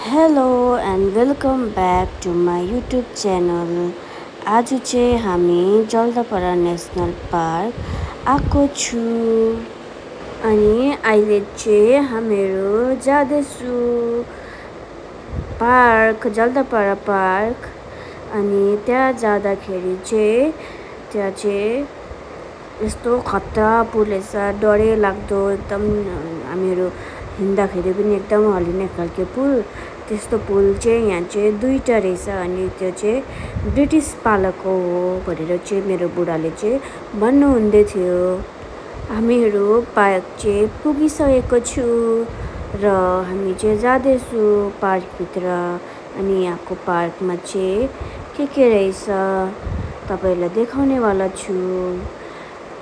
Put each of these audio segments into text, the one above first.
Hello and welcome back to my YouTube channel. आज चाहिँ हामी जल्दापारा नेसनल पार्क आएको छु अनि अहिले चाहिँ हामीहरू जाँदैछु पार्क जल्दापारा पार्क अनि त्यहाँ जाँदाखेरि चाहिँ त्यहाँ चाहिँ यस्तो खतरा पुल रहेछ डरै लाग्दो एकदम हामीहरू हिँड्दाखेरि पनि एकदम हल्लिने खालको पुल त्यस्तो पुल चाहिँ यहाँ चाहिँ दुईटा रहेछ अनि त्यो चाहिँ ब्रिटिस पालाको हो भनेर चाहिँ मेरो बुढाले चाहिँ भन्नुहुँदै थियो। हामीहरू पार्क चाहिँ पुगिसकेको छु र हामी चाहिँ जाँदैछु पार्कभित्र अनि यहाँको पार्कमा चाहिँ के रहेछ तपाईलाई देखाउनेवाला छु।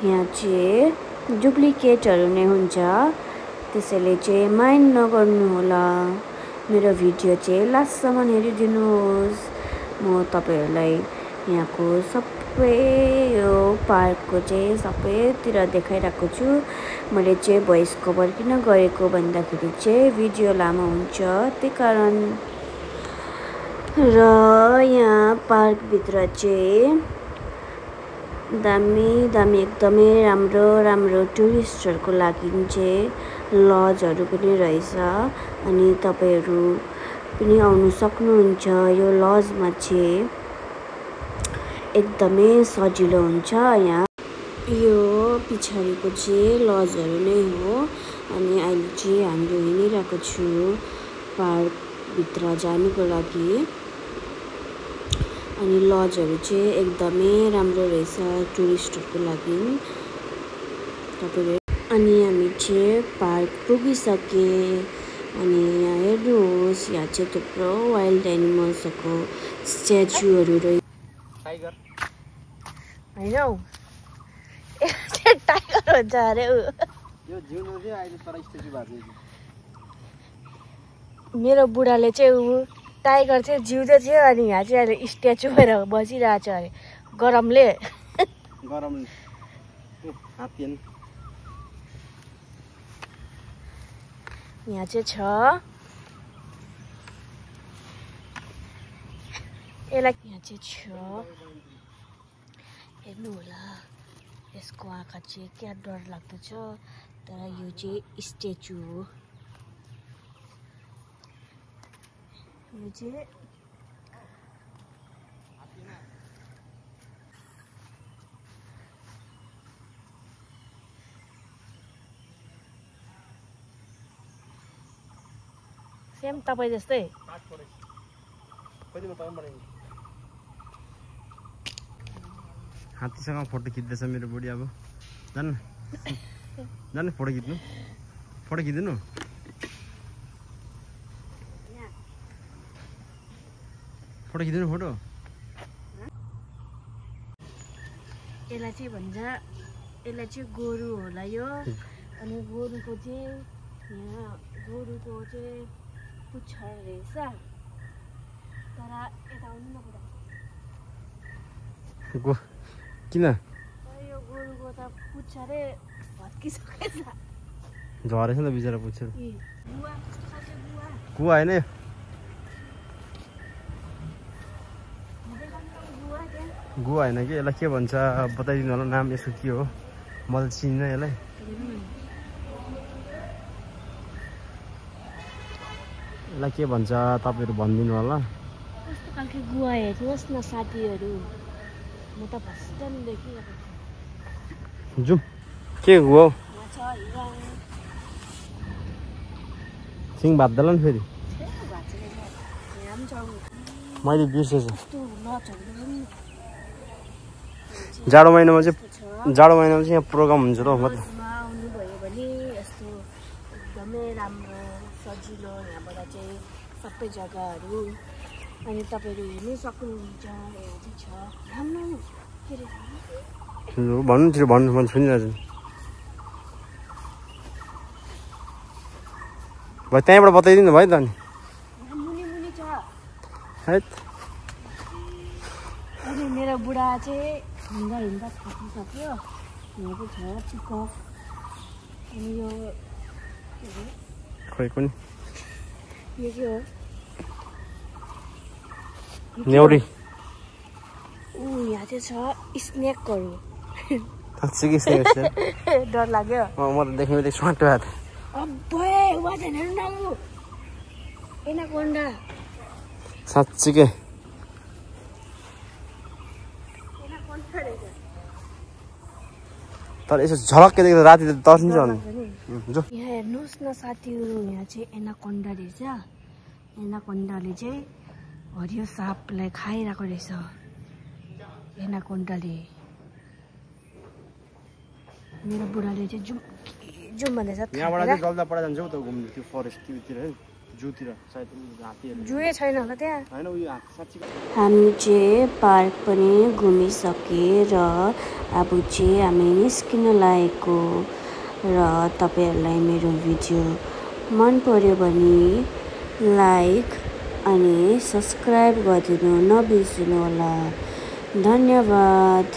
यहाँ चाहिँ डुप्लिकेटहरू नै हुन्छ त्यसैले चाहिँ माइन्ड नगर्नु होला। मेरो भिडियो चाहिँ लास्टसम्म हेरिदिनुहोस्। म तपाईहरुलाई यहाँको सबै यो पार्कको चाहिँ सबैतिर देखाइरहेको छु। मैले चाहिँ भोइस कभर किन गरेको भन्दाखेरि चाहिँ भिडियो लामो हुन्छ त्यही कारण। र यहाँ पार्कभित्र चाहिँ दामी एकदमै राम्रो टुरिस्टहरुको लागि चाहिँ लजहरु पनि रहेछ अनि तपाईहरु पनि आउन सक्नुहुन्छ। यो लजमा चाहिँ एकदमै सजिलो हुन्छ। यहाँ यो पिछाडीको चाहिँ लजहरु नै हो अनि अहिले चाहिँ हामीले हिँडिरहेको छु पार्क भित्र जानुको लागि अनि लजहरु चाहिँ एकदमै राम्रो रहेछ टुरिस्टहरुको लागि। तपाईले अनि हामी चाहिँ पार्क पुगिसके अनि यहाँ हेर्नुहोस् यहाँ चाहिँ थुप्रो वाइल्ड एनिमल्सहरुको स्ट्याचुहरु रहेछ। टाइगर हैन हौ टाइगर हुन्छ अरे यो जिउनु चाहिँ अहिले तर स्ट्याचु भएको छ। मेरो बुढाले चाहिँ टाइगर चाहिँ जिउँदै थियो अनि यहाँ चाहिँ अहिले स्ट्याचु भएर बसिरहेछ अरे गरमले। गरम हात्ती यहाँ चाहिँ छ यसलाई यहाँ चाहिँ छ हेर्नु होला यसको आँखा चाहिँ क्या डर लाग्दो छ तर यो चाहिँ स्ट्याचु हो। यो चाहिँ सेम तपाईँ जस्तै हात्तीसँग फोटो खिच्दैछ मेरो बुढी। अब जान्न जान्न फोटो खिच्दिनु फोटो फोटो यसलाई चाहिँ भन्छ यसलाई चाहिँ गोरु होला यो अनि गोरुको चाहिँ यहाँ गोरुको चाहिँ पुच्छर रहेछ तर यता आउनु न बुढा किन यो गोरुको त पुच्छरै भत्किसकेछ झरेछ नि त बिचरा पुच्छर। बुवा कुवा हैन यो गुवा हैन कि यसलाई के भन्छ बताइदिनु होला नाम यसको के हो म त चिन्न यसलाई। यसलाई के भन्छ तपाईहरु भनिदिनु होला। कस्तो खालको गुवा हेर्नुहोस् न साथीहरु म त फर्स्ट टाइम देखिरहेको छु। जुम के गुवा हो सिङ भाद्दला नि फेरि मैले बिर्सेछु। जाडो महिनामा चाहिँ यहाँ प्रोग्राम हुन्छ त मतलब आउनुभयो भने यस्तो एकदमै राम्रो सजिलो यहाँबाट चाहिँ सबै जग्गाहरू अनि तपाईहरु हेर्नु सक्नुहुन्छ। यहाँ चाहिँ छ राम्रो के रे भन्नु म सुनिरहेछु। भाइ त्यहीँबाट बताइदिनु भयो त नि मुनि छ हैट। अनि मेरो बुढा चाहिँ हिँड्दा थाकिसक्यो। यहाँ चाहिँ छ पिकअप अनि यो खोइ कुन यो के हो न्याउरी यहाँ चाहिँ छ स्नेकहरू साँच्चै स्नेक छ डर लाग्यो म त देख्ने बित्तिकै स्वाट हात अब्बे वाजन हेर्नु न उ एनाकोन्डा साँच्चै तर यसो झलक्कै देख्दा राति त तर्सिन्छ अनि जो यहाँ हेर्नुहोस् न साथीहरू यहाँ चाहिँ एनाकोन्डा रहेछ एनाकोन्डाले चाहिँ हरियो सापलाई खाइरहेको रहेछ एनाकोन्डाले मेरो बुढाले चाहिँ जुम भन्दैछ यहाँबाट चाहिँ जल्दापडा जान्छौ त घुम्नु त्यो फरेस्टतिर है जूतिर सायद हात्तीहरू जुए छैन होला त्यहाँ हैन उयो साँच्चै हामी चाहिँ पार्क पनि घुमिसकेर अब चाहिँ हामी निस्किन लागेको र तपाईहरुलाई मेरो भिडियो मन पर्यो भने लाइक अनि सब्स्क्राइब गरिदिनु नबिर्सनु होला धन्यवाद।